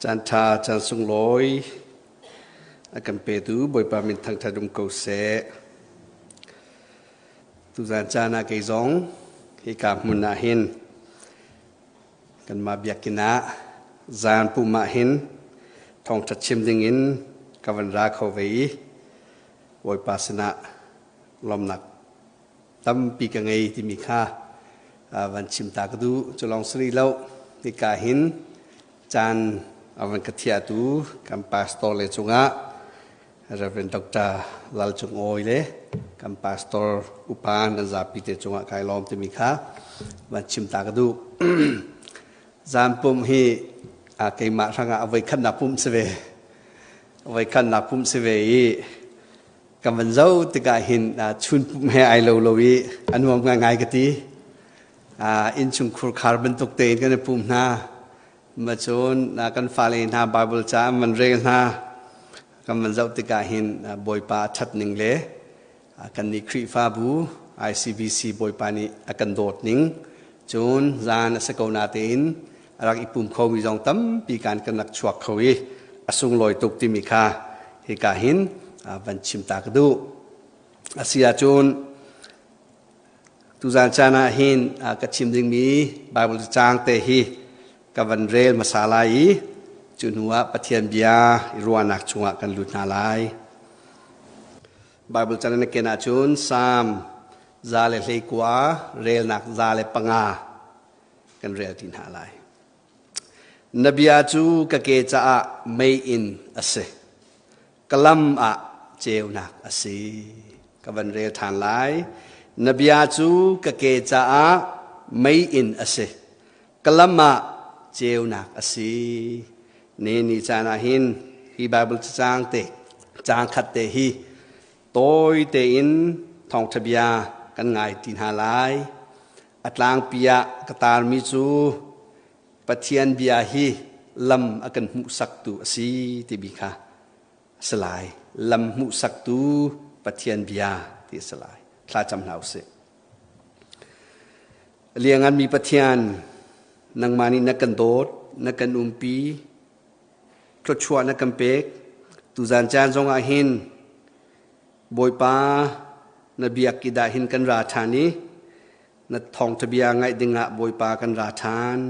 Caan ṭha, caan sunglawi a kan petu Bawipa min thangṭhat um ko seh. Tuzaan caan ah kei zong hika hmun ah hin kanmah biakinn ah zaan pum ah hin thawngṭha chim dingin ka van ra kho ve i Bawipa sinah lawmnak tampi ka ngei timi kha van chim ta ka duh. Cu lawng si rih lo, hika hin caan a van ka thiahtu kan pastor le cungah Reverend Dr. Lal Cung Awi le kan pastor upa nan zapi te cungah kai lawm timi kha van chim ta ka duh. Zan pum hi keimah hrangah a voi khatnak pum si ve. A voi khatnak pum si ve i kan van zo tikah hin chun pum he ai lo lo i a nuam ngaingai ka ti. Innchungkhur khar bantuk tein kan i pum hna. Ma cun kan fale hna Bible ca an van rel hna. Kan van zoh tikah hin Bawipa a ṭhat ning le kan nih Khrihfabu ICBC Bawipa nih a kan dawt ning cun zan a si ko natein a rak i pum khomi zong tampi kan kan rak chuak kho i a sunglawi tuk timi kha hika hin van chim ta ka duh. A si ahcun tuzan caan ah hin ka chim dingmi Bible caang te hi ka van rel hmasa lai i cu hnu ah Pathian bia i ruahnak chungah kan lut hna lai. Bible caan na ken ahcun Psalm 119 relnak 105 kan rel ti hna lai. Na bia cu ka ke caah meiinn a si. Ka lam ah ceunak a si. Ka van rel ṭhan lai. Na bia cu ka ke caah meiinn a si. Ka lam ah ceunak a si. Ne ni caan ah hin hi Bible cacang te caang khat te hi tawi tein thawngṭha bia kan ngai ti hna lai. A tlangpi ah ka taarmi cu Pathian bia hi lam a kan hmuhsaktu a si timi kha a si lai. Lam hmuhsaktu Pathian bia ti a si lai. Thla cam hna usih. Lianganmi Pathian, nangmah nih na kan dawt, na kan umpi, thluachuah na kan pek. Tuzan caan zongah hin Bawipa na biak i dah hin kan ra ṭhan i na thawngṭha bia ngaih dingah Bawipa kan ra ṭhan.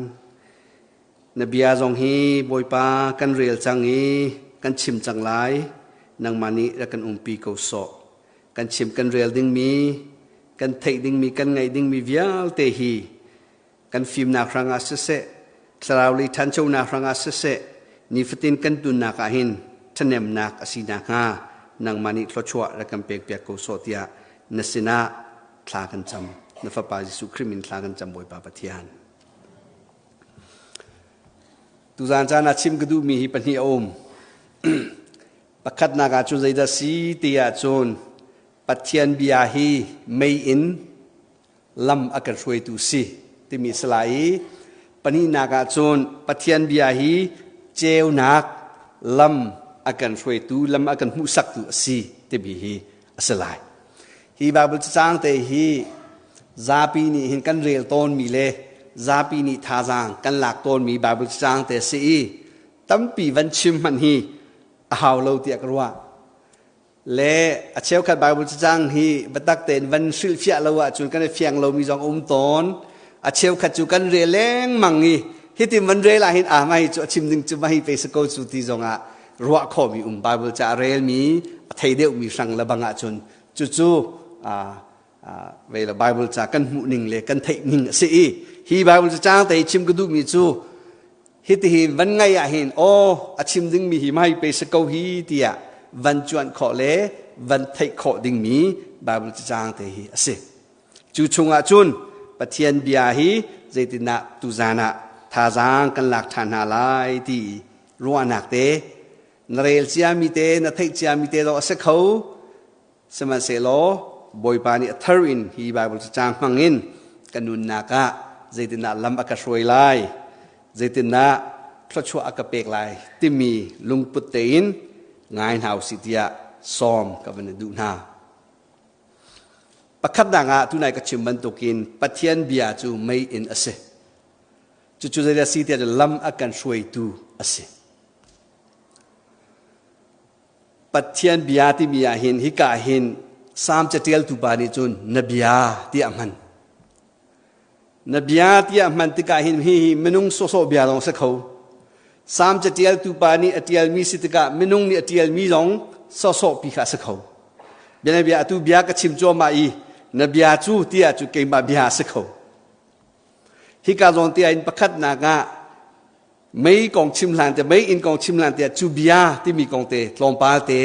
Na bia zong hi Bawipa kan rel cang i kan chim cang lai. Nangmah nih rak kan umpi ko sawh. Kan chim kan rel dingmi, kan theih dingmi, kan ngaih dingmi vialte hi kan fimnak hrangah siseh, thlarau lei ṭhanchonak hrangah siseh, nifatin kan tunnak ah hin ṭhahnemnak a si nakhnga nangmah nih thluachuah rak kan pekpiak ko sawh tiah na sinah thla kan cam. Na Fapa Jesuh Khrih min thla kan cam Bawipa Pathian. Tuzaan caan ah chim ka duhmi hi pahnih a um. Pakhatnak ah cun zeidah si ti ahcun Pathian bia hi mei in lam a kan hruaitu si timi si lai i pahnihnak ah cun Pathian bia hi ceunak lam a kan hruaitu lam a kan hmuhsaktu a si timi hi a si lai. Hi Bible cacang te hi zapi nih hin kan rel tawnmi le zapi nih thazaang kan lak tawnmi Bible cacang te a si i tampi van chim hmanh hi a hau lo tiah ka ruah. Le a cheukhat Bible cacang hi biatak tein van hrilhfiah lo ahcun kan i fiang lomi zong a um tawn. A cheukhat cu kan rel lengmang i hitin van rel ah hin ah mah hi cu a chim ding cu mah hi pe si ko cu ti zong ah ruah khawhmi um Bible ca a relmi a thei deuhmi hrang le bang ahcun cucu vei le Bible ca kan hmuh ning le kan theih ning a si i hi Bible cacang te chim ka duhmi cu hitihin van ngai ah hin aw a chim dingmi hi mai pe si ko hi tiah van cuanh khawh le van theih khawh dingmi Bible cacang te hi a si. Cu chungah cun Pathian bia hi zeitindah tuzan ah thazaang kan lak ṭhan hna lai ti ruahnak te na rel ciami te na theih ciami te zong a si kho sihmanhsehlaw Bawipa nih a thar in hi Bible cacang hmang in ka nunnak ah zeitindah lam a ka hruai lai zeitindah thluachuah a ka pek lai timi lungput tein ngai hna usih tiah sawm ka van i duh hna. Pakhatnak ah tunai ka chim bantukin Pathian bia cu mei in a si. Cucu zeidah a si tiah lam a kan hruaitu a si. Pathian bia timi ah hin hika hin Salm catialtu pa nih cun na bia tiah a hman. Na bia tiah hman tikah hin hihi minung sawhsawh bia zong si kho. Salm catialtu pa nih a tialmi si tikah minung nih a tialmi zong sawhsawh pi kha a si kho. Bianabia atu bia ka chim cuahmah i na bia cu tiah cu keimah bia a si kho. Hika zawn te ah in pakhatnak ah mei kong chim hlan te mei inn kong chim hlan te cu bia timi kong te tlawmpal te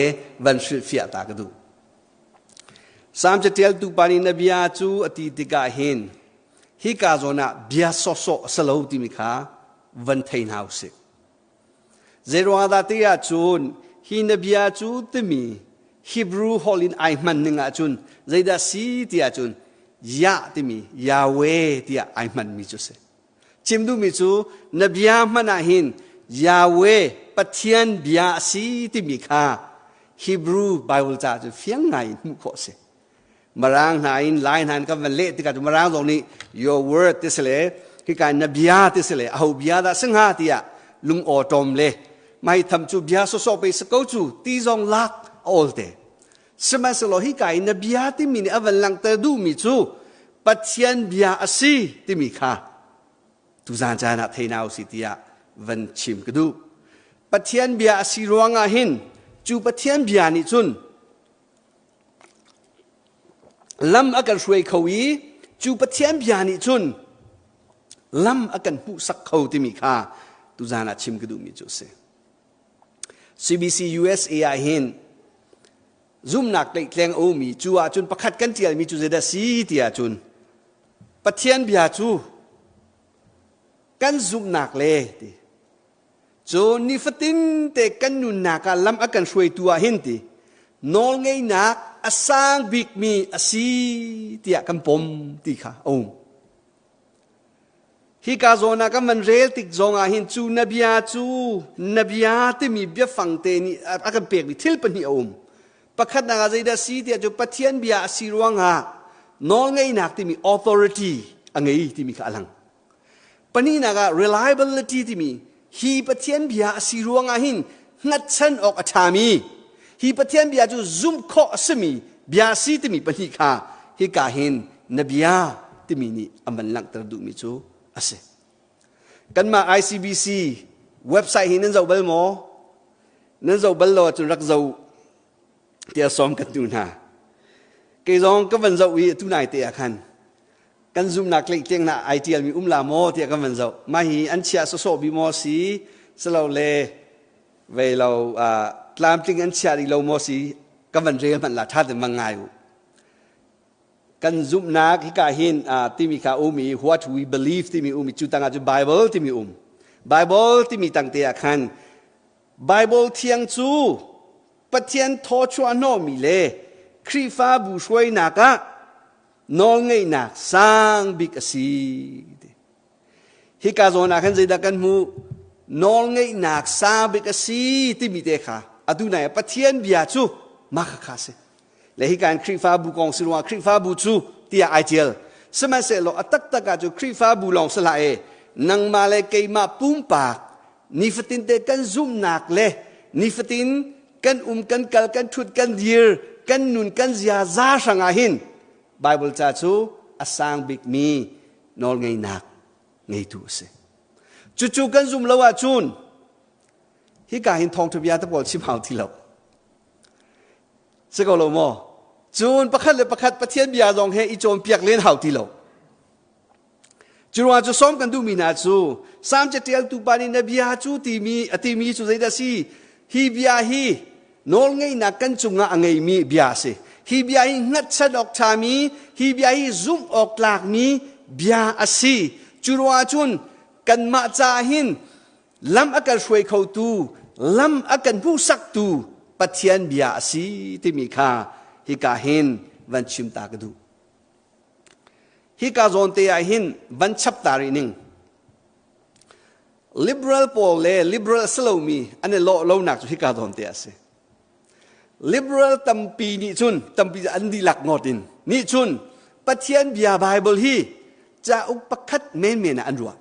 van hrilhfiah ta ka duh. Salm catialtu pa nih na bia cu a ti tikah hin hika zawn ah bia sawhsawh a si lo timi kha van thei hna usih. Zeiruangah dah ti ahcun hi na bia cu timi Hebrew holh in ai hman ning ahcun zeidah si ti ahcun Yah timi Yahweh tiah ai hmanmi cu si. Chim duhmi cu na bia hman ah hin Yahweh Pathian bia a si timi kha Hebrew Bible ca cu fiang ngai in hmuh khawh a si. Marang hna in Lai hna in kan van leh tikah cu Marang zong nih your word ti si le hika na bia ti si le aho bia dah si hnga tiah lung awṭawm le mai tham cu bia sawsawh pe si ko cu ti zong lak a awl te. Sihmanhsehlaw hika i na bia timi nih a van langhter duhmi cu Pathian bia a si timi kha tuzaan caan ah thei hna usih tiah van chim ka duh. Pathian bia a si ruangah hin cu Pathian bia nih cun lam a kan hruai kho i cu Pathian bia nih cun lam a kan hmuhsak kho timi kha tuzaan ah chim ka duhmi cu a si. CBC USA ah hin zumnak tleihtleng a ummi cu ahcun pakhat kan ṭialmi cu zeidah si ti ahcun Pathian bia cu kan zumhnak le ti cu nifatin te kan nunnak ah lam a kan hruaitu ah hin ti nawlngeihnak a sang bikmi a si tiah kan pom ti kha a um. Hika zawn ah kan van rel tik zong ah hin cu na bia cu na bia timi biafang te nih a kan pekmi thil pahnih a um. Pakhatnak ah zeidah si tiah cu Pathian bia a si ruangah nawlngeihnak timi authority a ngei timi kha a lang. Pahnihnak ah reliability timi hi Pathian bia a si ruangah hin hngatchan awk a ṭhami hi Pathian bia cu zumh khawh a simi bia a si timi pahnih kha hika hin na bia timi nih a van langhter duhmi cu a si. Kanmah ICBC website hi nan zoh bal maw? Nan zoh bal lo ahcun rak zoh tiah sawm kan duh hna. Kei zong ka van zoh i atu nai te ah khan kan zumnak tleihtleng na ai ṭialmi um la maw tiah kan van zoh. Mah hi an chiah sawsawh bi maw si, silole vei lo tlamtling an chiah rih lo maw si, kan van rel hmanh la ṭha te mang ngai u. Kan zumhnak hika hin timi kha um i what we believe timi um i cu tangah cu Bible timi um. Bible timi tangte ah khan Bible thiang cu Pathian thawchuah hnawhmi le Khrihfabu hruainak ah nawlngeihnak sang bik a si. Hika zawn ah khan zeidah kan hmuh? Nawlngeihnak sang bik a si timi te kha atu nai ah Pathian bia cu mah kha kha si. Le hika in Khrihfabu kong si ruangah Khrihfabu cu tiah ai tial. Sihmanhsehlaw a taktak ah cu Khrihfabu lawng si hlah e, nangmah le keimah pumpak nifatin te kan zumhnak le nifatin kan um kan kal kan ṭhut kan dir kan nun kan ziaza hrangah hin Bible ca cu a sang bikmi nawlngeihnak ngeitu a si. Cucu kan zum lo ahcun hika hin thawngṭha bia te pawl chim hau ti lo. Si ko lo maw? Cun pakhat le pakhat Pathian bia zong he i cawnpiak len hau ti lo. Curuangah cu sawm kan duhmi hna cu Salm catialtu pa nih na bia cu timi a timi cu zeidah si? Hi bia hi nawlngeihnak kan cungah a ngeimi bia a si. Hi bia hi hngatchan awk ṭhami, hi bia hi zumh awk tlakmi bia a si. Cu ruangah cun kanmah caah hin lam a kan hruai khotu, lam a kan hmuhsaktu Pathian bia a si timi kha hika hin van chim ta ka duh. Hika zawn te ah hin van chap ta rih ning. Liberal pawl le liberal a si lomi an i lawh lonak cu hika zawn te ah a si. Liberal tampi nih cun tampi an dihlak ngawt in nih cun Pathian bia Bible hi cauk pakhat menmen ah an ruah.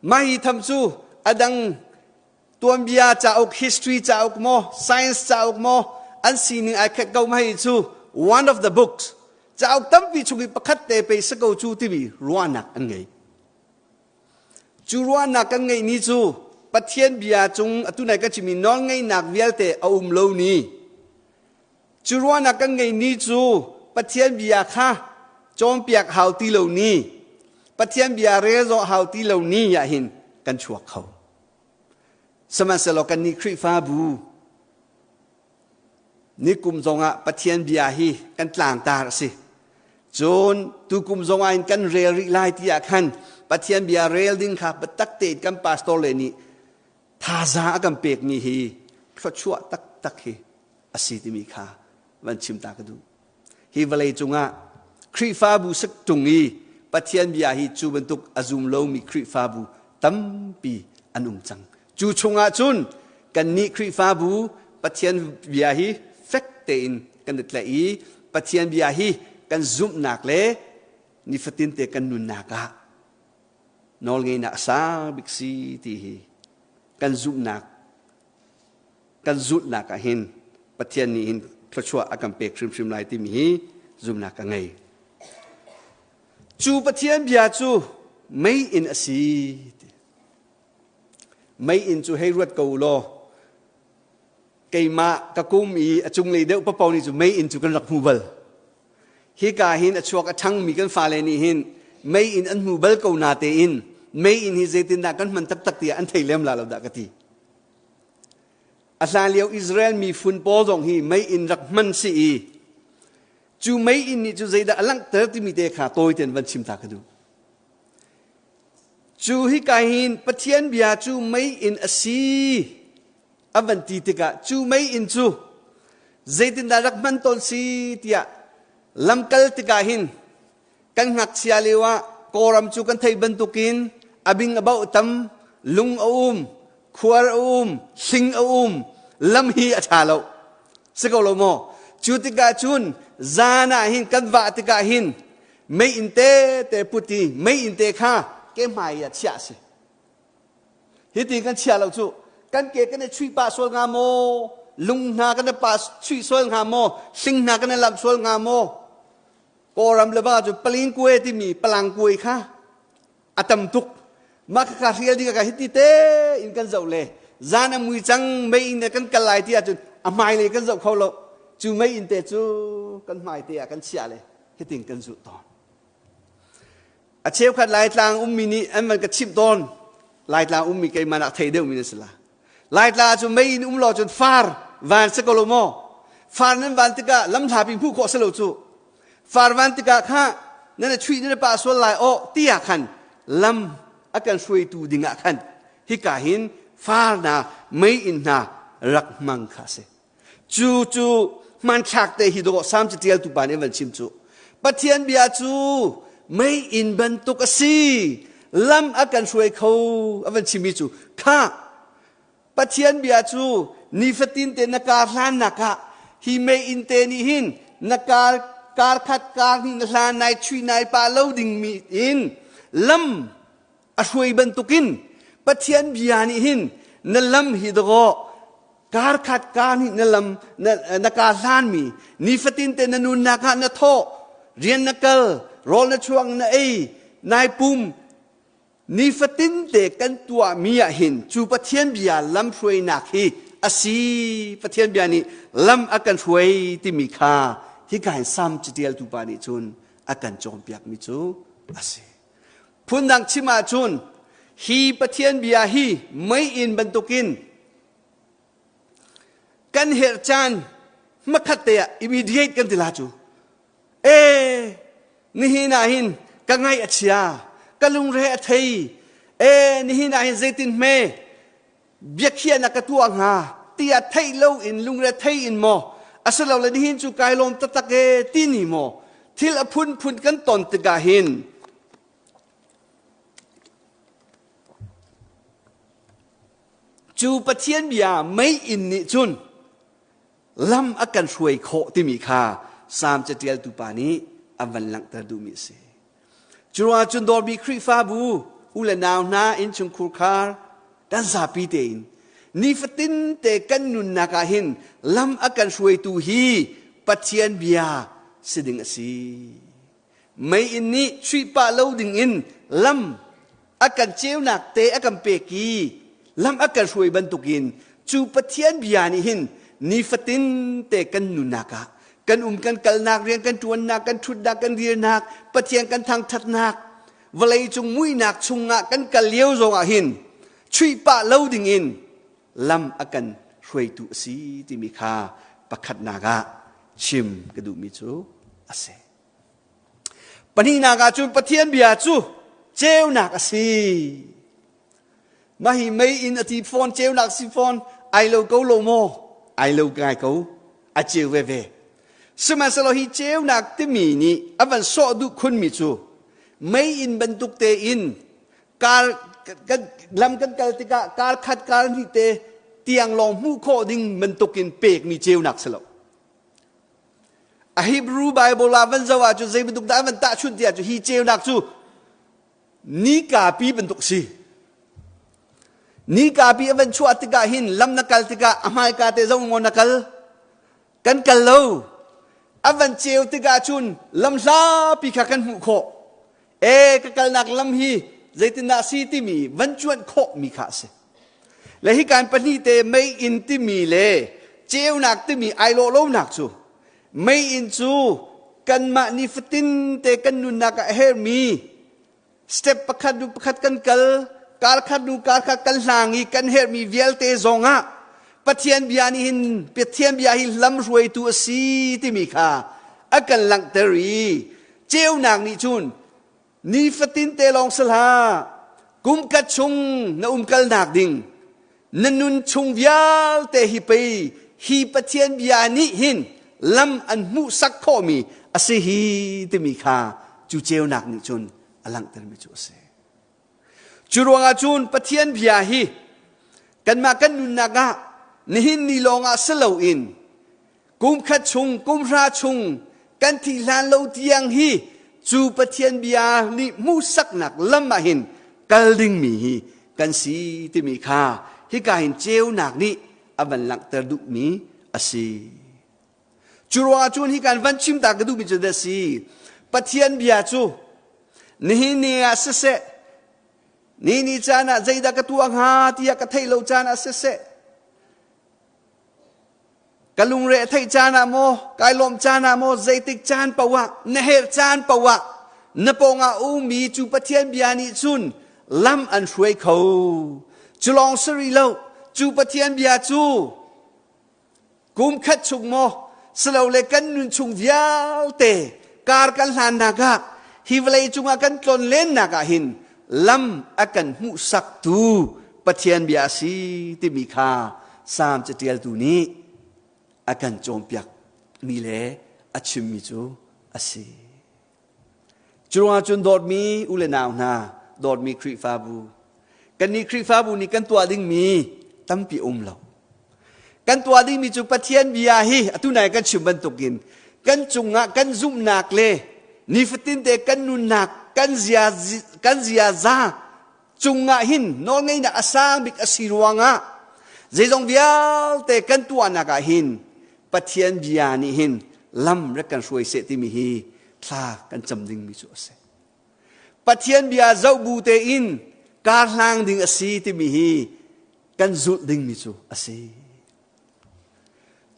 Mah hi tham cu a dang Tuanbia cauk, history cauk maw, science cauk maw, an sining ai khat ko ma hi cu one of the books cauk tampi chung i pakhat te pe si ko cu timi ruahnak an ngei. Cu ruahnak kan ngeih ni cu Pathian bia cung atu nai kan chimmi nawlngeihnak vialte a um lo ni. Cu ruahnak kan ngeih ni cu Pathian bia kha cawnpiak hau ti lo ni, Pathian bia rel zawh hau ti lo ni ah hin kan chuak kho. Sihmanhsehlaw kannih Khrihfabu nikum zongah Pathian bia hi kan tlangtar a si. Cun tukum zongah in kan rel rih lai ti ah khan Pathian bia rel ding kha biatak tein kan pastor le nih thazaang a kan pekmi hi thluachuah taktak hi a si timi kha van chim ta ka duh. Hi vawlei cungah Khrihfabu sak ṭung i Pathian bia hi cu bantuk a zum lomi Khrihfabu tampi an um cang. Cu chungah cun kannih Khrihfabu Pathian bia hi fek tein kan i tlaih i Pathian bia hi kan zumhnak le nifatin te kan nunnak ah nawlngeihnak a sang bik si ti hi kan zumhnak kan zulhnak ah hin Pathian nih hin thluachuah a kan pek hrimhrim lai timi hi zumhnak ka ngei. Cu Pathian bia cu mei in a si. Mei in cu hei ruat ko u law keimah ka kum i a cunglei deuh papo nih cu mei in cu kan rak hmu bal. Hika hin a chuak a ṭhangmi kan fale nih hin mei in an hmu bal ko na tein mei in hi zeitindah kan hman taktak tiah an thei lem la lo dah ka ti. A hlan lio Israel miphun pawl zong hi mei in rak hman si i cu mei inn nih cu zeidah a langhter timi te kha tawi tein van chim ta ka duh. Cu hika hin Pathian bia cu mei inn a si a van ti tikah cu mei inn cu zeitindah rak hman tawn si tiah lamkal tikah hin Kan ngakchia lio ah Kawlram cu kan theih bantukin a bing a bauh tam, lung a um, khuar a um, hling a um, lam hi a ṭha lo. Si ko lo maw? Cu tikah cun zan ah hin kan vah tikah hin meiinn te te put i meiinn te kha ke hmai ah chiah a si. Hiti kan chia lo cu kan ke kan i chuih pah sual hnga maw? Lung hna kan i pah chuih sual hnga maw? Hling hna kan i lamh sual hnga maw? Kawlram le va cu palingkue timi palangkue kha a tam tuk. Mah khakha hrial ding ka hiti te in kan zoh le zan a mui cang mei in kan kal lai ti ahcun a hmailei kan zoh kho lo. Cu mei in te cu kan hmai te ah kan chiah le hitin kan zulh tawn. A cheukhat Laitlang ummi nih an van ka chimh tawn. Laitlang ummi keimah nak thei deuhmi na si la. Laitla cu mei in um lo cun far van si ko lo maw? Far nan van tikah lamhlapi hmuh khawh si lo cu. Far van tikah kha nan i chuih nan i pah sual lai aw tiah khan lam a kan hruaitu dingah khan hika hin far hna mei in hna rak hmang kha a si. Cu cu hmanthlak te hi dawh Salm catialtu pa nih van chim cu. Pathian bia cu mei inn bantuk a si. Lam a kan hruai kho a van chimmi cu kha Pathian bia cu nifatin te na kar hlannak ah hi mei inn te nih hin na kar kar khat kar hnih na hlan nai chui nai pa lo dingmi in lam a hruai bantukin Pathian bia nih hin na lam hi dawh kar khat kar hnih na lam na, na ka hlanmi nifatin te na nunnak ah na thawh rian na kal rawl na chuang na ei nai pum nifatin te kan tuahmi ah hin cu Pathian bia lam hruainak hi a si Pathian bia nih lam a kan hruai timi kha hika hin Sam catialtu pa nih cun a kan cawnpiakmi cu a si. Phundang chim ahcun hi Pathian bia hi meiinn bantukin kan herh caan hmakhat te ah immediate kan ti la cu. E nihin ah hin ka ngaih a chia, ka lungre a thei. E nihin ah hin zeitin hme biakhiahnak ka tuah hnga tiah theih lo in lungre thei in maw asilole nihin cu kai lawm taktak e ti ni maw thil a phunphun kan ton tikah hin cu Pathian bia mei in nih cun lam a kan hruai khawh timi kha Salm catialtu pa nih a van langhter duhmi a si. Curuangah cun dawrmi Khrihfabu u le nau hna innchungkhur khar kan zapi tein Nifatin te kan nunnak ah hin lam a kan hruaitu hi Pathian bia si ding a si. Mei inn nih chuih pah lo ding in lam a kan ceunak te a kan pek i lam a kan hruai bantukin cu Pathian bia nih hin nifatin te kan nunnak ah kan um kan kalnak rian kan ṭuannak kan ṭhutnak kan dirnak Pathian kan thangṭhatnak vawlei cung muihnak chungah kan kal lio zongah hin chuih pah lo dingin lam a kan hruaitu a si timi kha pakhatnak ah chim ka duhmi cu a si. Pahnihnak ah cun Pathian bia cu ceunak a si. Mah hi mei in a ti fawn ceunak si fawn ai lo ko lo maw? Ai lo ngai ko. A ceu veve. Sihmanhsehlaw hi ceunak timi nih a van sawh duh khunmi cu mei inn bantuk tein kar kan lam kan kal tikah kar khat kar hnih te tiang lawng hmuh khawh ding bantukin pekmi ceunak si lo. A Hebrew Bible ah van zoh ahcun zei bantuk dah an van tahchunh ti ahcun hi ceunak cu nika pi bantuk si. Nika pi a van chuah tikah hin lam na kal tikah a hmaika te zong ngaw na kal. Kan kal lo. A van ceu tikah cun lam hlapi kha kan hmuh khawh. E ka kalnak lam hi zeitindah si timi van cuanh khawh mi kha a si. Le hi kan pahnih te mei inn timi le ceunak timi ai lawh lonak cu mei inn cu kanmah nifatin te kan nunnak ah a hermi step pakhat hnu pakhat kan kal kar khat hnu kar khat kan hlang i kan herhmi vialte zong ah Pathian bia nih hin Pathian bia hi lam hruaitu a si timi kha a kan langhter i ceunak nih cun nifatin te lawng si hlah kum khat chung na umkalnak ding na nun chung vialte hi pei hi Pathian bia nih hin lam an hmuhsak khawhmi a si hi timi kha cu ceunak nih cun a langhtermi cu a si. Cu ruangah cun Pathian bia hi kanmah kan nunnak ah nihin ni lawngah si loin kum khat chung kum hra chung kan thih hlan lo tiang hi cu Pathian bia nih hmuhsaknak lam ah hin kal dingmi hi kan si timi kha hika hin ceunak nih a van langhter duhmi a si. Cu ruangah cun hi kan van chim ta ka duhmi cu dah si. Pathian bia cu nihin ni ah siseh ni ni caan ah zeidah ka tuah hnga tiah ka theih lo caan ah siseh Ka lungre a theih caan ah maw, kai lawmh caan ah maw, zeitik caan paoh ah, na herh caan paoh ah, na pawngah ummi cu Pathian bia nih cun lam an hruai kho. Cu lawng si rih lo, cu Pathian bia cu kum khat chung maw, silole kan nun chung vialte kar kan hlannak ah, hi vawlei cungah kan tlon lennak ah hin lam a kan hmuhsaktu Pathian bia a si timi kha Salm caṭialtu nih a kan cawnpiakmi le a chimmi cu a si. Cu ruangah cun dawtmi u le nau hna, dawtmi Khrihfabu, kannih Khrihfabu nih kan tuah dingmi tampi um lo. Kan tuah dingmi cu Pathian bia hi atu nai kan chim bantukin kan cungah kan zumhnak le nifatin te kan nunnak kan zia kan ziaza cungah hin nawlngeihnak a sang bik a si ruangah zeizong vialte kan tuahnak ah hin Pathian bia nih hin lam rak kan hruai seh timi hi thla kan cam dingmi cu a si. Pathian bia zoh bu tein kar hlang ding a si timi hi kan zulh dingmi cu a si.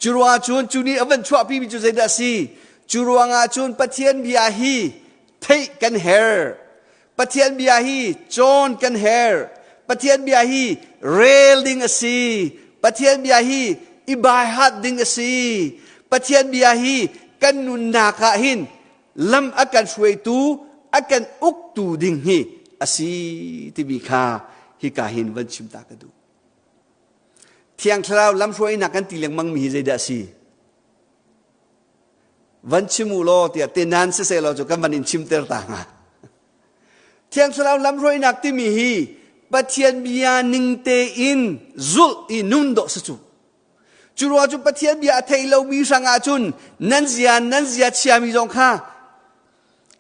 Cu ruangah cun cu nih a van chuahpimi cu zeidah a si? Cu ruangah cun Pathian bia hi theih kan herh. Pathian bia hi cawn kan herh. Pathian bia hi rel ding a si. Pathian bia hi i baihat ding a si. Pathian bia hi kan nunnak ah hin lam a kan hruaitu a kan uktu ding hi a si timi kha hika hin van chim ta ka duh. Thiang Thlarau lamhruainak kan ti lengmang mi hi zeidah a si? Van chim u law tiah tenan siseh law cu kan van in chimter ta hnga. Thiang Thlarau lamhruainak timi hi Pathian bia ning tein zulh i nun dawh si cu. Cu ruang cu Pathian bia a thei lomi hrang ah cun nan zia nan zia chiami zong kha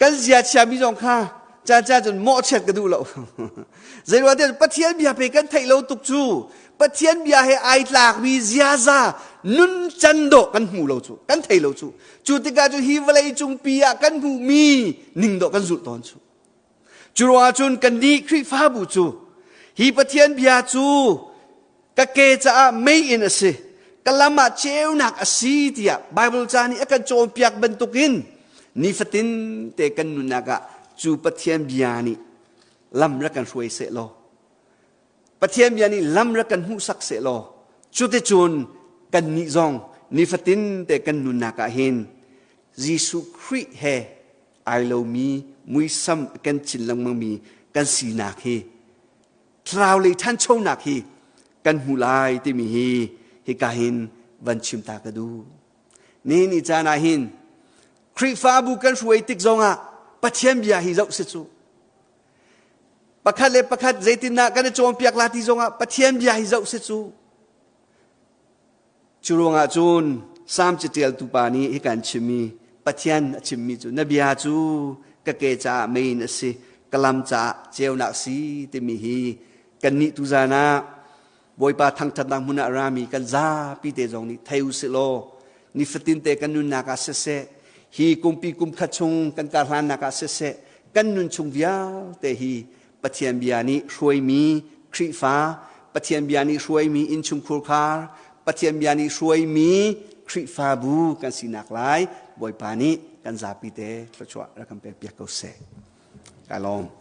kan zia chiami zong kha caan caan cun mawhchiat ka duh lo. Zei ruang tiah Pathian bia pe kan theih lo tuk cu. Pathian bia he ai tlakmi ziaza nun can dawh kan hmu lo cu, kan thei lo cu. Cu tikah cu hi vawlei cungpi ah kan hmuhmi ning dawh kan zulh tawn cu. Cu ruangah cun kannih Khrihfabu cu hi Pathian bia cu ka ke caah mei in a si, ka lam ah ceunak a si tiah Bible ca nih a kan cawnpiak bantukin nifatin te kan nunnak ah cu Pathian bia nih lam rak kan hruai seh law Pathian bia nih lam rak kan hmuhsak seh law cuticun kannih zong nifatin te kan nunnak ah hin Jesuh Khrih he ai lomi muisam kan chin lengmangmi kan sinak hi thlarau lei ṭhanchonak hi kan hmu lai timi hi hika hin van chim ta ka duh. Nihin ni caan ah hin Khrihfabu kan hruai tik zongah Pathian bia hi zoh si cu. Pakhat le pakhat zeitindah kan i cawnpiak la ti zongah Pathian bia hi zoh si cu. Cu ruangah cun Salm catialtu pa nih hi kan chimmi Pathian a chimmi cu na bia cu ka ke caah mei in a si, ka lam caah ceunak si timi hi kannih tuzan ah Bawipa thangṭhatnak hmun ah rami kan zapi te zong nih thei u sih law nifatin te kan nunnak ah siseh hi kumpi kum khat chung kan karhlannak ah siseh kan nun chung vialte hi Pathian bia nih hruaimi Khrihfa, Pathian bia nih hruaimi innchungkhur khar, Pathian bia nih hruaimi Khrihfabu kan sinak lai Bawipa nih kan zapi te thluachuah rak kan pek piak ko seh. Ka lawm.